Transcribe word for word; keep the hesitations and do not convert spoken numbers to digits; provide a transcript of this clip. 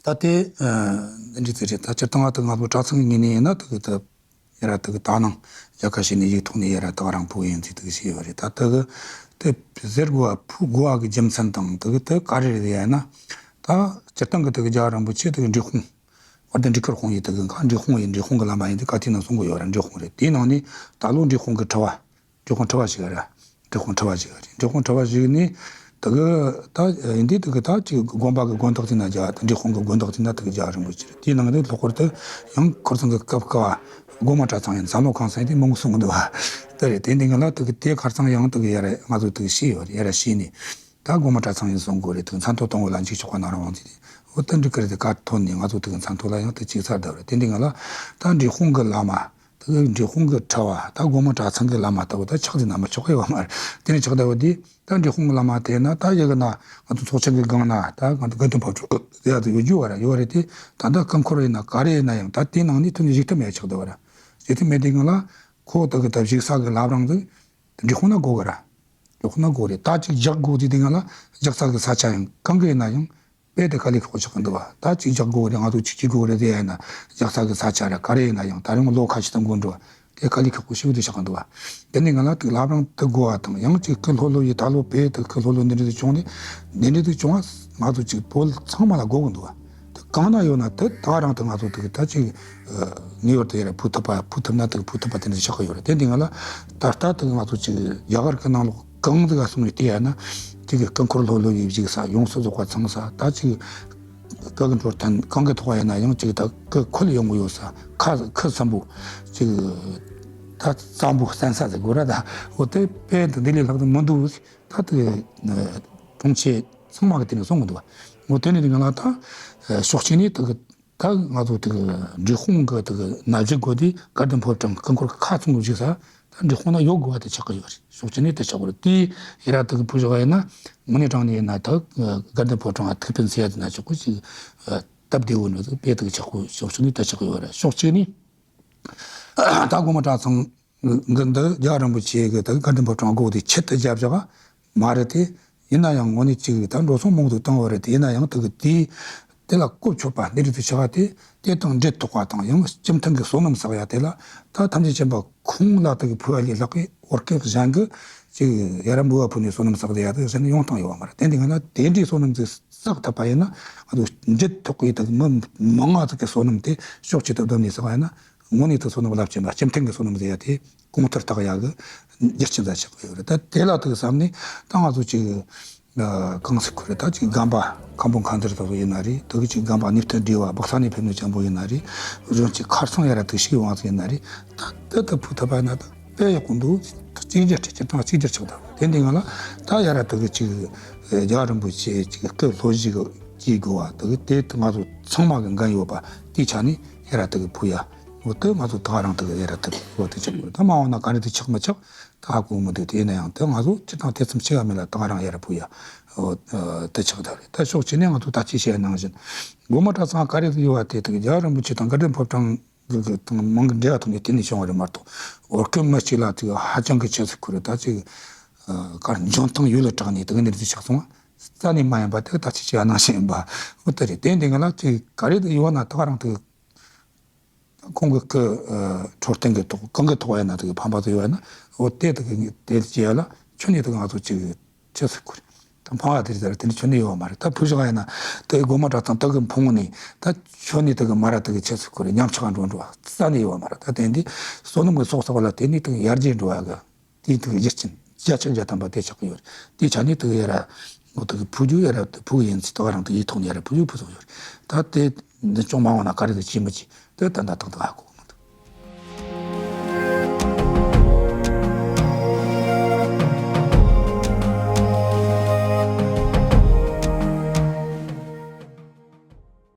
ད་དེ་འདྲི་ཚེ་རེད། ད་སྤྱིར་བཏང་ང་ད་ང་ཚོ་གྲྭ་ཚང་གི་ངོས་ནས་ཡིན་ན་དེ་གི་ད་ཡ་ར་དེ་གི་ད་ནང་རྒྱ་ཁ་ཤས་ནས་ཡིག་ཐོག་ནས་ཡ་ར་ད་རང་བོད་ཡིན་ཚུལ་དེ་གི་བཤད་ཡོད་རེད། ད་དེ་གི་དེ་ཟེར་དགོས་པ་ཕུད་དགོས་པ་གི་རྒྱུ་མཚན་དང་དེ་གི་དེ་ག་རེ་རེད་ཡ་ན། ད་སྤྱིར་བཏང་གི་དེ་གི་རྒྱལ་བ་རིན་པོ་ཆེ་དེ་གི་འབྲི་གུང་། བར་དུ་འབྲི་ཁུལ་ཧོང་ཡིན་དེ་གི་ཁ་འབྲི་ཧོང་ཡིན། འབྲི་ཧོང་གི་བླ་མ་ཡིན་དེ་ག་དུས་ན་གསུང་གི་ཡོད་ར། འབྲི་ཧོང་རེད། དེའི་ནང་ནས་ད་ལོ་འབྲི་ཧོང་གི་ཁྲི་བ། འབྲི་ཧོང་ཁྲི་བ་ཞིག་ར། འབྲི་ཧོང་ཁྲི་བ་ཞིག་རེད། འབྲི་ཧོང་ཁྲི་བ་ཞིག་ནི་དེ་གི་ད་ཡིན་དེ་དེ་གི་ད་ཅིག་དགོན་པ་གི་དགོན་བདག་ཅིག་ན་རྒྱ་ད་འབྲི་ཧོང་གི་དགོན་བདག་ཅིག་ན་དེ་གི་རྒྱལ་བ་རིན་པོ་ཆེ་རེད། དེའི་ནང་དེ་ལྷག་པར་དུ་ཡང་ཁོ་ཚང་གི་སྐབས་སྐབས་བ་སྒོ་མང་གྲྭ་ཚང་ཡིན་བསམ་བློ་ཁང་སང་དེ་མང་གསུང་གི་འདུག་བ། དེ་རེད། དེ་འདི་ང་ལ་དེ་གི་དེ་ཁར་ཚང་ཡང་དེ་གི་ཡ་རེད། ང་ཚོ་དེ་གི་ཤེས་ཡོད་རེད། ཡ་ར་ཤེས་ནི། ད་སྒོ་མང་གྲྭ་ཚང་ཡིན་གསུང་དགོས་རེད། དེ་མཚན་ཐོ་གཏོང་བ་ལ་འཇིགས་ཆོག་པ་ན་རང་དབང་ཚིག་དེ་འོ་ད་འགྲིག་གི་རེད། དེ་ག་ཐོན་ནས་ང་ཚོ་དེ་གི་མཚན་ཐོ་ལ་ཡང་དེ་གཅིག་ཚར་བསྡད་པ་རེད། དེ་འདི་ང་ལ་ད་འབྲི་ཧོང་གི་བླ་མ་དེ་གི་འབྲི་ཧོང་གི་ཁྲི་བ་ད་སྒོ་མང་གྲྭ་ཚང་གི་བླ་མ་ལྟ་བུ་ད་ཆགས་དེ་ན་མ་ཆོག་གི་ཡོད་མ་རེད། དེ་ནས་ཆགས་བསྡད་པ་དེ་ད་འབྲི་ཧོང་གི་བླ་མ་དེ་ན་ད་ཡ་གི་ན་ང་ཚོ་ཚོགས་ཆེན་གི་སྒང་ན་ད་ང་ཚོ་དགའ་ལྡན་ཕོ་བྲང་དེ་ཡ་དེ་ཡོད་རྒྱུ་བ་ར་ཡོད་རེད། དེ་ད་ད་སྐུ་འཁོར་ཡིན་ན་ག་རེ་ཡིན་ན་ཡང་ད་དེ་ནང་ནས་ཐོན་ནས་བཞུགས་ཐུབ་མེད་ཆགས་བསྡད་པ་ར། བཞུགས་ཐུབ་མེད་དེ་ང་ལ་ཁོ་དེ་གི་ད་བཞུགས་ས་གི་བླ་བྲང་དེ་འབྲི་ཧོང་ན་དགོས་གི་ར། ལོག་ན་དགོས་རེད། ད་ཅིག་རྒྱག་དགོས་དུས་དེ་ང་ལ་རྒྱག་ས་གི་ས་ཆ་ཡང་གང་གི་ཡིན་ན་ཡང་དཔེ་དེ་དཀའ་ལས་ཁག་པོ་ཆགས་ཀྱི་འདུག་བ། ད་ཅིག་རྒྱག་དགོས་རེད། ང་ཚོ་ཅིག་བྱེད་དགོས་རེད། དེ་ཡིན་ན་རྒྱག་ས་གི་ས་ཆ་ར་ག་རེ་ཡིན་ན་ཡང་ད་རུང་ལོ་ཁ་ཤས་དང་འགོར་འགྲོ་བ་དེ་དཀའ་ལས་ཁག་པོ་ཞིག་ཏུ་ཆགས་ཀྱི་འདུག་བ། དེ་ནས་ང་ལ་དེ་བླ་བྲང་དུ་དགོས་བ་དང་ཡང་ཅིག་སྐུ་ལྷོད་ལྷོད་ཡི་ད་ལོ་དཔེ་དེ་སྐུ་ལྷོད་ལྷོད་འདི་འདྲ་དུ་བྱུང་ནས་འདི་འདྲ་དུ་བྱུང་བ་ང་ཚོ་ཅིག་བོད་ཚང་མ་ལ་དགོས་ཀྱི་འདུག་བ། དེ་གང་ན་ཡོད་ན་དེ་ད་རང་དུ་ང་ཚོ་དེ་ད་ཅིག་ངེས་པར་དུ་ཡར་ཕུལ་ཐུབ་པ་ཕུལ་ཐུབ་ན་དེ་ཕུལ་ཐུབ་པ་དེ་འདྲ་ཆགས་ཀྱི་ཡོད་རེད། དེ་འདི་ང་ལ་ད་ལྟ་དེ་ང་ཚོ་ཅིག་རྒྱ་གར་གྱི་ནང་ལོགས་གང་དུ་ག་སོང་ཡོད་དེ་ཡ་ན་ཅིག་སྐུ་འཁོར་ལྷོད་ལྷོད་ཡོད་བཞུགས་ས་ཡོངས་སུ་རྫོགས་པ་ཚང་ས་ད་ཅིག་སྐུ་གི་འགྲོ་སྟངས་གང་གི་ཐོག་ཡིན་ན་ཡང་ཅིག་ད་སྐུ་འཁོར་ཡོང་གི་ཡོད་ས་ཁ་ཁུ་སིམ་པོ་ཅིག་ད་གཙང་པོ་བཙན་ས་ཟེར་དགོས་ར། ད་འོ་དེ་དཔེ་འདི་འདི་ལས་ལྷག་ཏུ་མི་འདུག་ད་དེ་གྲོང་ཁྱེར་ཚང་མ་གི་དེ་ནས་གསུང་གི་འདུག་བ། འོ་དེ་ནས་ང་ལ་ད་ཕྱོགས་གཅིག་ནས་དེ་གི་ད་ང་ཚོ་དེ་གི་འབྲི་ཧོང་གི་དེ་གི་ན་བཞི་དགོས་དེ་དགའ་ལྡན་ཕོ་བྲང་སྐུ་འཁོར་ཁ་ཚང་གི་བཞུགས་ས་ད་འབྲི་ཧོང་ན་ཡོད་དགོས་བ་དེ་ཆགས་ཀྱི་ཡོད་རེད། ཕྱོགས་གཅིག་ནས་དེ་ཆགས་དགོས་རེད། དེ་ཡི་ར་དེ་གི་བུ་བཞག་ཡིན་ན་དངོས་གནས་དྲང་གནས་ཡིན་ན་ད་དགའ་ལྡན་ཕོ་བྲང་ཐུགས་ཕན་གསོས་ཡ་དེ་ན་ཆོག་གོ་ཅིག་སྟབས་བདེ་བོ་འདྲ་དེ་དཔེ་དེ་གི་ཆགས་དགོས། ཕྱོགས་གཅིག་ནས་དེ་ཆགས་ཀྱི་ཡོད་རེད། ཕྱོགས་གཅིག་ནས་ད་སྒོ་མང་གྲྭ་ཚང་གི་འདི་རྒྱལ་བ་རིན་པོ་ཆེ་གི་ད་དགའ་ལྡན་ཕོ་བྲང་སྒོ་དེ་ཆེད་དུ་བརྒྱབ་བཞག་མ་རེད་དེ། ཡིན་ན་ཡང་དངོས་གནས་ཅིག་ད་འགྲོ་སོང་མང་དུ་བཏང་བ་རེད་དེ། ཡིན་ན་ཡང་དེ་གི་དེ་དེ་ལ་གོ་ཆོད་པ་འདི་རིགས་དུ་ཆགས་པ་དེ་དེ་དང་འབྲེལ་ཐོགས་པ་དང་ཡང་སྤྱི་མཐུན་གི་བསོད་ནམས་བསགས་ཡ་དེ་ལ་ད་ཐམས་ཅད་མཁྱེན་པ་ཁོང་ལ་དེ་གི་ཕུལ་བ་ལས་ལྷག་པའི་འོ་སྐོལ་གཞན་གི་ཅིག་ཡ་ར་འབུལ་བ་ཕུལ་ནས་བསོད་ནམས་བསགས་ཡ་དེ་གཞན་ཡོང་སྟངས་ཡོད་བ་མ་རེད། དེ་འདི་ང་ན་དེ་འདྲའི་བསོད་ནམས་དེ་བསགས་ཐུབ་པ་ཡིན་ན་ང་ཚོ་འབྲེལ་ཐོགས་པའི་དེ་གི་མི་མང་ང་ཚོ་གི་བསོད་ནམས་དེ་ཕྱོགས་གཅིག་ཏུ་བསྡོམས་ནས་བསགས་ཡ་ན། དངོས་གནས་དུ་བསོད་ནམས་རླབས་ཆེན་པ་སྤྱི་མཐུན་གྱི་བསོད་ནམས་ཟེར་ཡ་དེ་གོང་མཐོར་བཏགས་ཡ་གི་རྒྱུ་རྐྱེན་ཙམ་ཆགས་ཀྱི་ཡོད་རེད། ད་དེ་ལ་དུ་བསམ་ནས་ད་ང་ཚོ་ཅིག་གང་ཟེར་དགོས་རེད། ད་ཅིག་རྒན་པ་མཁན་པོ་མཁན་ཟུར་དག་ཡིན་ན་རེད། དུ་གི་ཅིག་རྒན་པ་ནུས་མཐུ་བགྲེས་པ་སྦག་ས་ནས་ཕེབས་ནས་ཅན་པོ་ཡིན་ན་རེད། གཞོན་ཅིག་ཁར་སང་ཡ་ར་དུ་ཞིག་ཡོང་ཟེར་ཡིན་ན་རེད། ད་དེ་དུ་ཕུལ་ཐུབ་པ་ཡིན་ན་ད་དཔེ་ཡག་པོ་འདུག་གཅིག་གྱུར་ཁྲི་སྤྱིར་བཏང་གཅིག་གྱུར་ཆགས་ཐུབ། དེ་འདི་ང་ལ་ད་ཡ་ར་དུ་གི་ཅིག་རྒྱལ་བ་རིན་པོ་ཆེ་ཅིག་སྐུ་ལྷོ་གཞིས་གི་དགོས་པ་དུ་གི་དེ་དུ་ང་ཚོ་ཚང་མ་གི་འགན་ཡོད་པ་དེའི་ཆ་ནས་ཡ་ར་དུ་གི་ཕུལ་ཡ། འོ་དེ་ང་ཚོ་ད་རང་དེ་གི་ཡ་ར་དེ་གི་འོ་དེ་ཆགས་དགོས། ད་མ་འོངས་ན་ག་རེ་དེ་ཆགས་མི་ཆགས་ད་ཧ་གོ་མི་འདུག་དེ་ཡིན་ན་ཡང་དེ་ང་ཚོ་སྤྱིར་བཏང་དེ་ཙམ་ཆེ་བ་མེད་ལ་ད་རང་ཡ་ར་ཕུལ་ཡ་འོ་དེ་ཆགས་ད་རེད། ད་ཕྱོགས་གཅིག་ནས་ང་ཚོ་ད་ཅི་བཤད་ནང་བཞིན་སྒོ་མང་གྲྭ་ཚང་ག་རེ་དེ་ཡོད་པ་དེ་དེ་གི་རྒྱལ་བ་རིན་པོ་ཆེ་དང་དགའ་ལྡན་ཕོ་བྲང་གི་དང་མང་གི་འབྲེལ་བ་ཐོག་ནས་དེ་ནས་བྱུང་བ་རེད་མ་གཏོགས་འོ་སྐུ་མི་གཅིག་ལ་དེ་གི་ཧ་ཅང་གི་ཆེ་ཚུལ་ཁུར་རེད། ད་ཅིག་གར་འཇོན་ཐང་ཡུལ་ལ་དྲག་ནས་དེ་གི་འདིར་དེ་ཆགས་སོང་བ། རྩ་ནས་མ་ཡིན་པ་དེ་ད་ཅི་བྱས་ནང་བཞིན་ཡིན་པ་འོ་དེ་རེད། དེ་འདི་ང་ལ་ཅིག་ག་རེ་དེ་ཡོད་ན་ད་ག་རང་དེ། ཁོང་གི་སྐུ་འཕྲོད་བསྟེན་གྱི་ཐོག་གང་གི་ཐོག་ཡིན་ན་དེ་གི་ཕན་པ་དེ་ཡོད་ན་འོ་དེ་དེ་གི་དེ་བྱས་ལ་ཁྱོན་ནས་དེ་གི་ང་ཚོ་ཅིག་ཆེ་ཚུལ་ཁུར་ད་ཕང་བ་དེ་རེད། དེ་འདྲ་ཁྱོན་ནས་ཡོད་པ་མ་རེད། ད་ཕུ་བཞག་ཡིན་ན་དེ་སྒོ་མང་གྲྭ་ཚང་དེ་གི་ཕུང་ནས་ད་ཁྱོན་ནས་དེ་གི་མ་ར་དེ་གི་ཆེ་ཚུལ་ཁུར་ཉམས་ཆག་འགྲོ་འགྲོ་བ་རྩ་ནས་ཡོད་པ་མ་རེད། ད་དེ་འདི་བསོད་ནམས་གི་ཚོགས་བསགས་པ་ལ་དེ་ནས་དེ་གི་ཡར་རྒྱས་འགྲོ་བ་གི་དེའི་དེ་གི་རྒྱུ་རྐྱེན་བརྒྱ་ཆ་བརྒྱ་ཐམ་པ་དེ་ཆགས་ཀྱི་ཡོད་རེད། དེའི་ཆ་ནས་དེ་གི་ཡ་ར་འོ་དེ་གི་ཕུ་རྒྱུ་ཡ་ར་དེ་ཕུ་གི་ཡིན་ཚེ་དེ་ག་རང་དེ་ཡིག་ཐོག་ནས་ཡ་ར་ཕུ་རྒྱུ་ཕུ་ཐུབ་ཡོད་རེད། ད་དེ་འདི་ཅུང་མ་འོངས་ན་ག་རེ་དེ་བྱེད་མི་བྱེད་དེ་ད་ད་ཏག་ཏག་ཧ་གོ